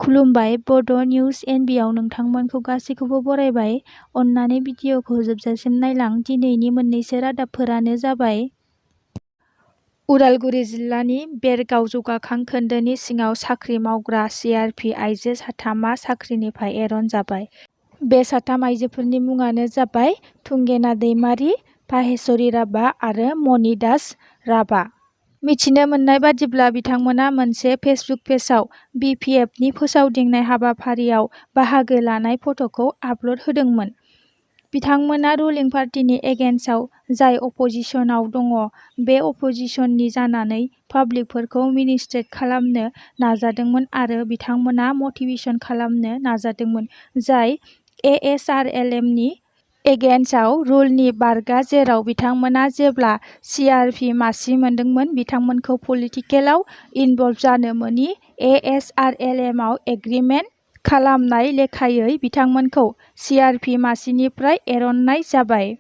खुलुमबाय बड' निउज एनबिआव नोंथांमोनखौ गासैखौबो बरायबाय। अन्नानै भिडिअखौ जोबजासिम नायलां। दिनैनि मोननैसो रादाबफोरानो जाबाय उदालगुरि जिल्लानि बेरगाव जौगाखां खोन्दोनि सिङाव साख्रि मावग्रा सिआरपि आइजो साथामआ साख्रिनिफ्राय एरनजाबाय। बे साथाम आइजोफोरनि मुङानो जाबाय थुंगेना दैमारि, भाहेश्वरी राभा आरो मणिदास राभा। मिथिनो मोननाय बादिब्ला बिथांमोना मोनसे फेसबुक पेजआव बिपिएफनि फोसावदिंनाय हाबाफारियाव बाहागो लानाय फट'खौ आपल'ड होदोंमोन। बिथांमोना रुलिं पार्टिनि एगेन्स्टआव जाय अपोजिशनाव दङ, बे अपोजिशननि जानानै पाब्लिकफोरखौ मिनिस्ट्रेट खालामनो नाजादोंमोन आरो बिथांमोना मटिभेसन खालामनो नाजादोंमोन, जाय एएसआरएलएमनि एगेन्स्टआव रुलनि बारगा, जेराव बिथांमोना जेब्ला सिआरपि मासि मोनदोंमोन बिथांमोनखौ पलिटिकेलआव इनभल्भ जानो मोनि एएसआरएलएमआव एग्रिमेन्ट खालामनाय लेखायै बिथांमोनखौ सिआरपि मासिनिफ्राय एरननाय जाबाय।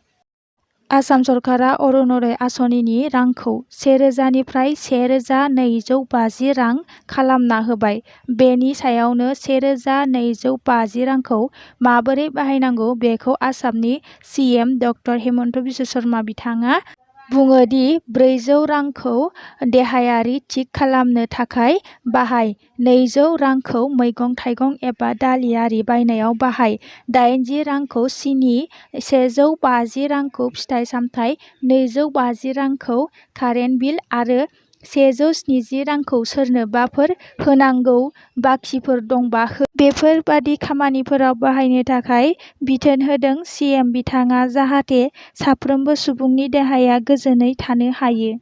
आसाम सरकारा अरुण'दय आसनिनि रांखौ 1,000 निफ्राय 1,250 रां खालामना होबाय। बेनि सायावनो 1,250 रांखौ माबोरै बाहायनांगौ बेखौ आसामनि सिएम ड हिमन्त बिश्व शर्मा बिथाङा बुङो दि 400 रांखौ देहायारि थिग खालामनो थाखाय बाहाय, 200 रांखौ मैगं-थाइगं एबा दालि-आरि बायनायाव बाहाय, 80 रांखौ सिनि, 150 रांखौ फिथाइ-सामथाइ, 250 रांखौ कारेन्ट बिल आरो 170 रांखौ सोरनोबाफोर होनांगौ बाखिफोर दंबा हो। बेफोरबादि खामानिफोराव बाहायनो थाखाय बिथोन होदों सिएम बिथाङा जाहाथे साफ्रोमबो सुबुंनि देहाया गोजोनै थानो हायो।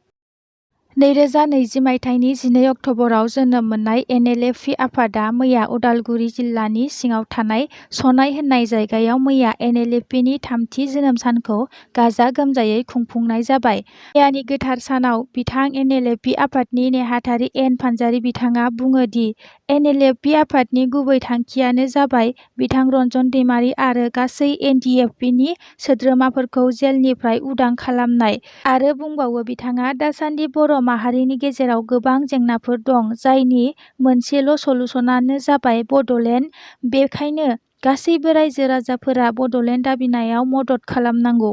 2020 मायथाइनि 12 अक्ट'बराव जोनोम मोननाय एनएलएफि आफादआ मैया उदालगुरि जिल्लानि सिङाव थानाय सनाय होननाय जायगायाव मैया एनएलएफिनि 3थि जोनोम सानखौ गाजा-गोमजायै खुंफुंनाय जाबाय। मैयानि गोथार सानाव बिथां एनएलएफि आफादनि नेहाथारि एन फानजारि बिथाङा बुङो दि एनएलएफि आफादनि गुबै थांखियानो जाबाय बिथां रन्जन दैमारि आरो गासै एनडिएफबिनि सोद्रोमाफोरखौ जेलनिफ्राय उदां खालामनाय आरो बुंबावो बिथाङा दासान्दि बर' माहारिनि गेजेराव गोबां जेंनाफोर दं, जायनि मोनसेल' सलुसनानो जाबाय बड'लेण्ड। बेखायनो गासैबो रायजो-राजाफोरा बड'लेण्ड दाबिनायाव मदद खालामनांगौ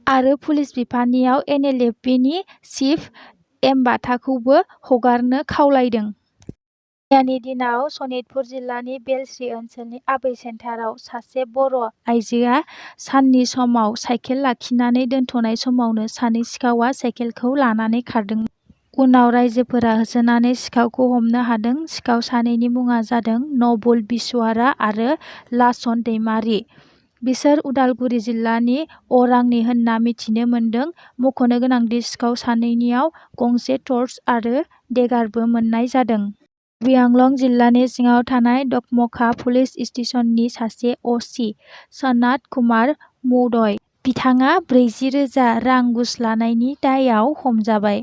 आरो पुलिस बिफाननियाव एनएलएफबिनि चिफ एमबाथाखौबो हगारनो खावलायदों। मैयानि दिनाव सनितपुर जिल्लानि बेलश्री ओनसोलनि आबै सेन्टाराव सासे बर' आइजोआ साननि समाव साइकेल लाखिनानै दोनथ'नाय समावनो सानै सिखावआ साइकेलखौ लानानै खारदोंमोन। उनाव राइजोफोरा होसोनानै सिखावखौ हमनो हादों। सिखाव सानैनि मुङा जादों नबुल बिस्वारा आरो लासन दैमारि। बिसोर उदालगुरि जिल्लानि अरांनि होनना मिथिनो मोन्दों। मख'नो गोनांदि सिखाव सानैनियाव गंसे टर्च आरो डेगारबो मोननाय जादों। कार्बि आंलं जिल्लानि सिङाव थानाय डकमका पुलिस स्टेशननि सासे अ.सि. सनात कुमार मौदय बिथाङा 40,000 रां घुस लानायनि दायआव हमजाबाय।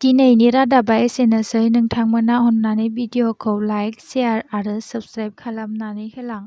दिनैनि रादाबा एसेनोसै। नोंथांमोना अन्नानै भिडिअखौ लाइक, शेयार आरो साबस्क्राइब खालामनानै होलां।